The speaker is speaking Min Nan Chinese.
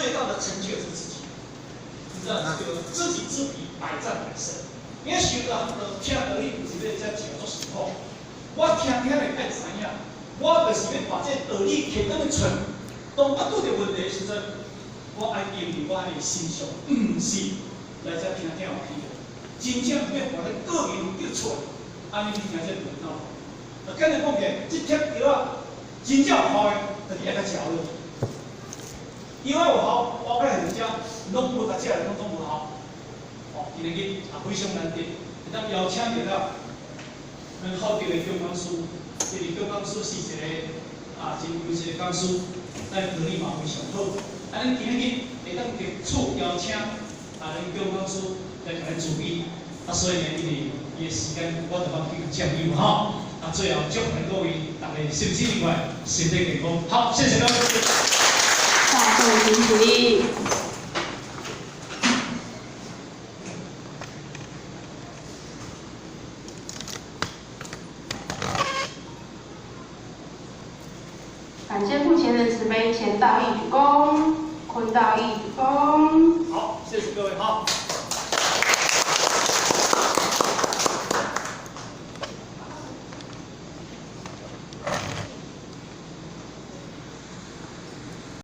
最大的成就是自己，你知道，这个知己知彼，百戰百勝。你想到聽道理，毋是欲遮食足辛苦。我聽聽會愛知影，我就是欲把這道理提轉去出。當我拄著問題的時陣，我愛用佇我的身上，毋是來遮聽聽有去。真正欲予咱個人得出來，按呢你聽這道理。啊，簡單講起來，這帖藥仔真正有效的，就是愛較食落。藥仔有效，包括現在攏無共食的攏總無效。哦，今仔日也非常難得，會當邀請著了咱好德的總講師，這個總講師是一個啊真優秀的講師，咱道理嘛非常好。啊，咱今仔日會當特此邀請啊，咱總講師來共咱慈悲。啊，所以呢，因為伊的時間，我就欲去佔用吼。啊，最後祝福各位逐家身體愉快，身體健康。好，謝謝各位。大眾行起。感謝父前人慈悲，前道義鞠躬，坤道義鞠躬。好，謝謝各位，好。